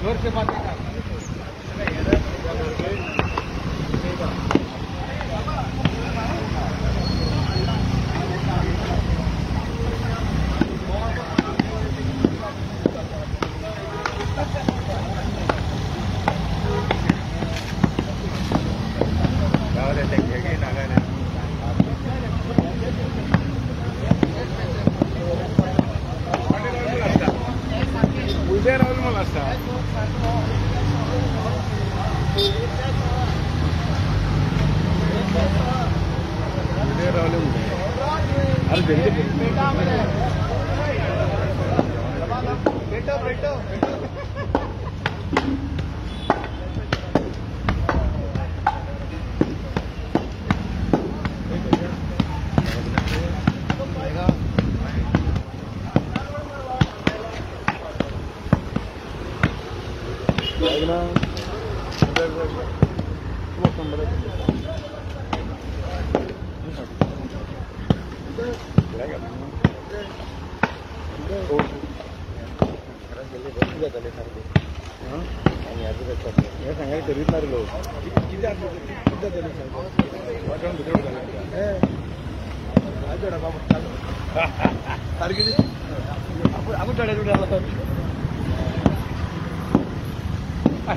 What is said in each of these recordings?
जोर से बात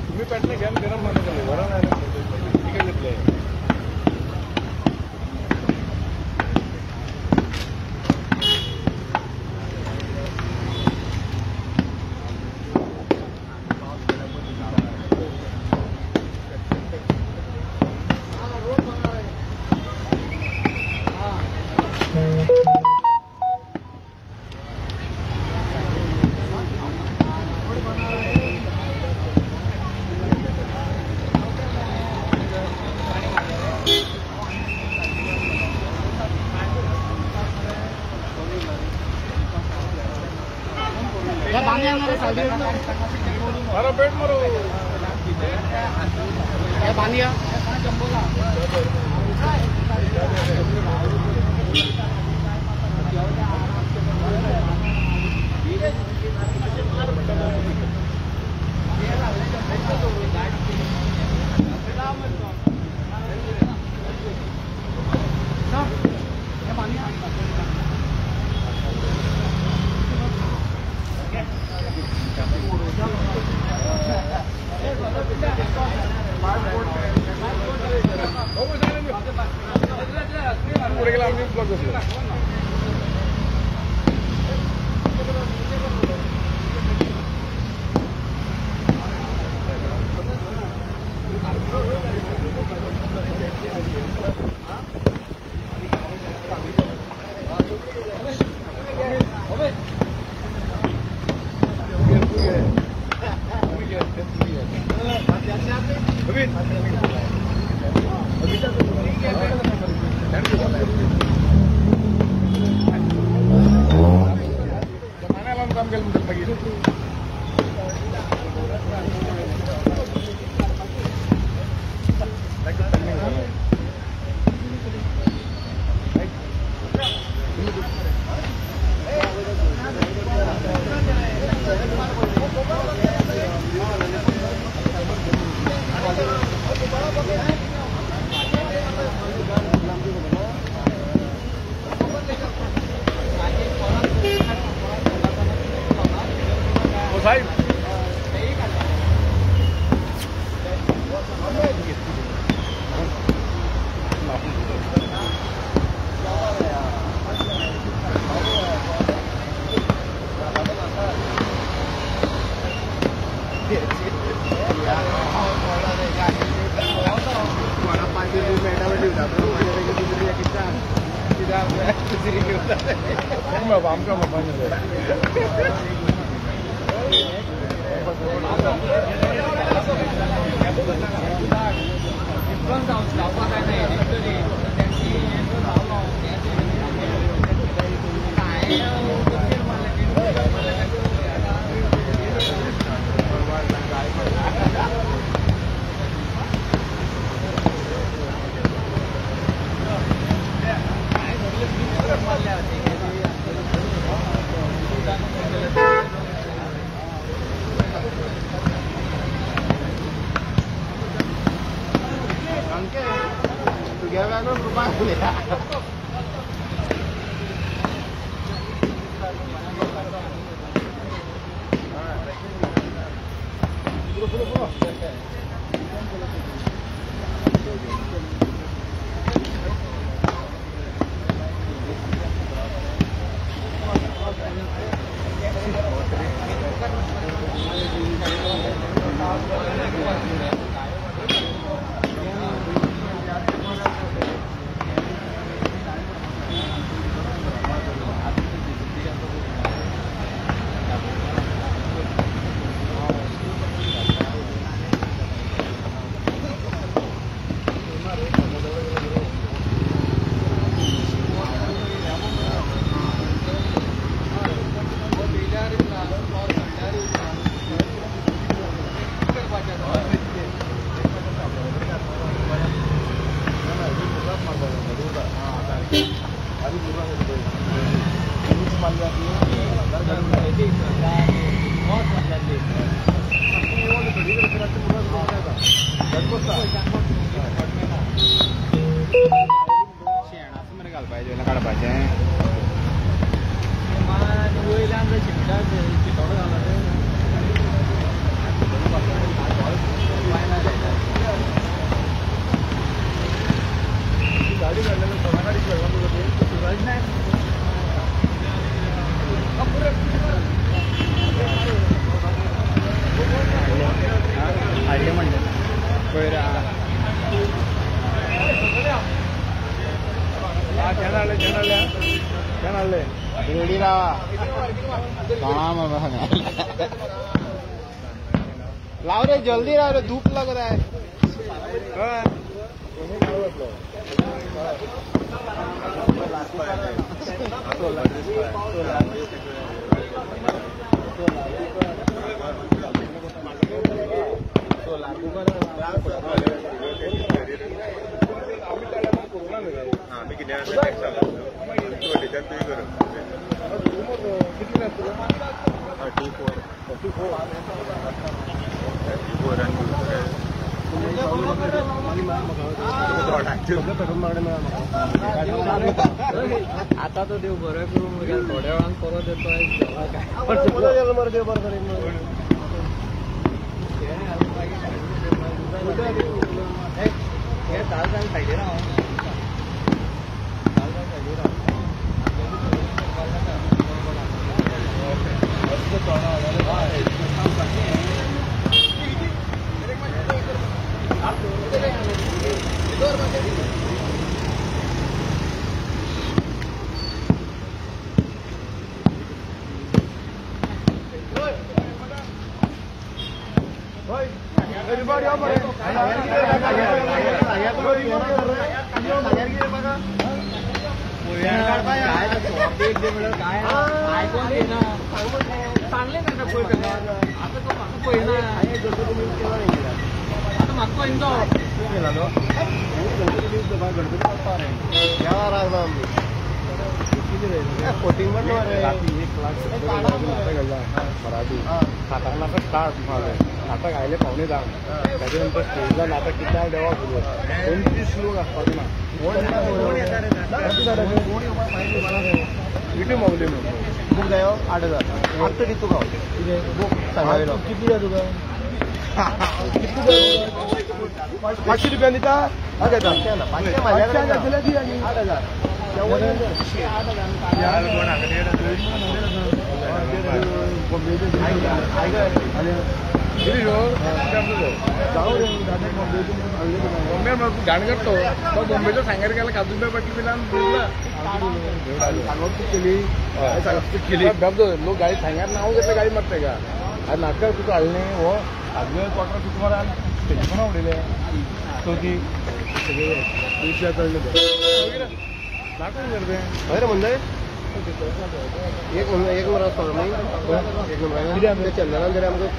तुम्ही पेटले घ्या गरम तिकीट घेतले. मारो पेट मारो बांधिया मार लाओ रे जल्दी लाओ रे, धूप लग रहा है। आता तो देव बरं करून थोड्या वेळान परत येतो. नाटक आयले 9:45, त्याच्यानंतर स्टेजला नाटक किती देवा फुलं 25 लोक असतात ना. किती मागले बुक जाय 8,000 आत्ता किती तुका बुक सांगावे किती जाय तुका 500 रुपया दिता. 8,000 बॉम्बे घाण करतो तो बॉम्बेच्या सांगायला गेला काजूबे पाटील केली लोक गाडी सांगायला नाव घेतलं गाडी मारते का. आज नाटक तुका हाडलें नाही हो आजून क्वार्टर तुका मरा तेजी पण आवडले चवथी पयशे चडले नाटक करते हय रे म्हणजे एक एक नंबर आसता न्ही एक नंबर चंदनान तरी आमकां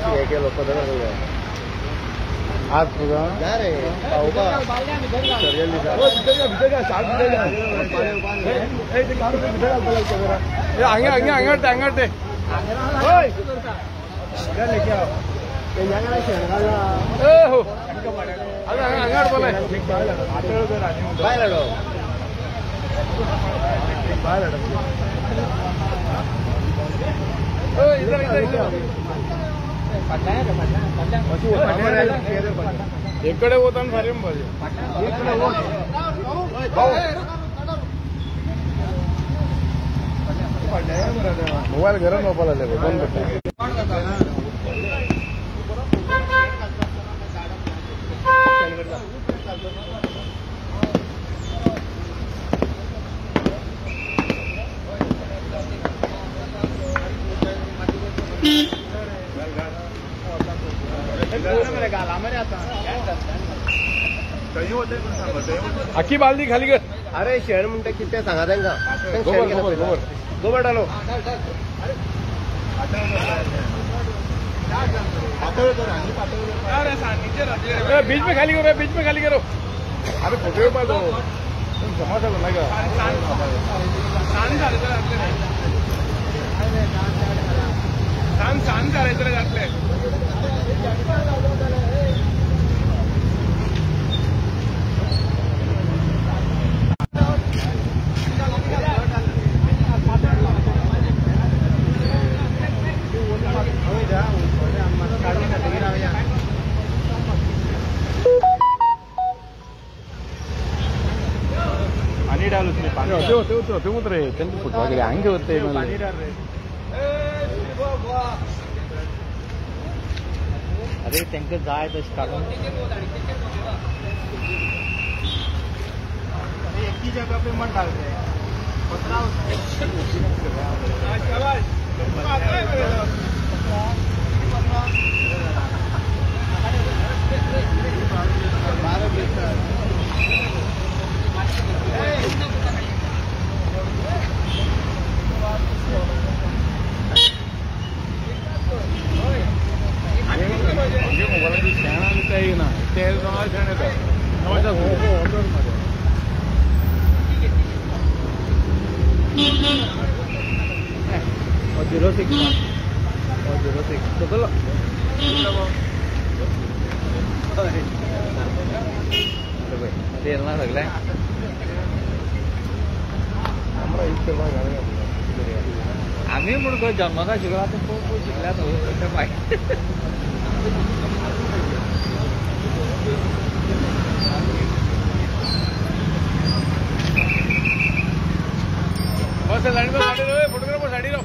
हें केलो पदर आज तुका ना रे पावपा सर्जन दिसा भितर भितर हांगा हांगा हांगा हांगा ते लेके आओ. हो हांगा इकडे वतान सारे मोबाईल घरात वापरायला बंद पडटा. आखी बालदी खाली कर. अरे शेण म्हणटा कितें सांगा तांकां. गोबर गोबर डालो. बीच में खाली करो, बीच में खाली करो. अरे फोटो पाहतो जमा झालं नाही का? रे त्यांचे फोटो वगैरे अंग होते. अरे तांकां जाय तशें काडून एक ही जगह पे मत डालते हैं. Zero six 06 सकलो तेल ना सगळें. आमी म्हूण खंय जन्मता शिकला आतां पळोवन शिकल्या तो मागीर. बस साडी रो फोटोग्राफर साडी रो.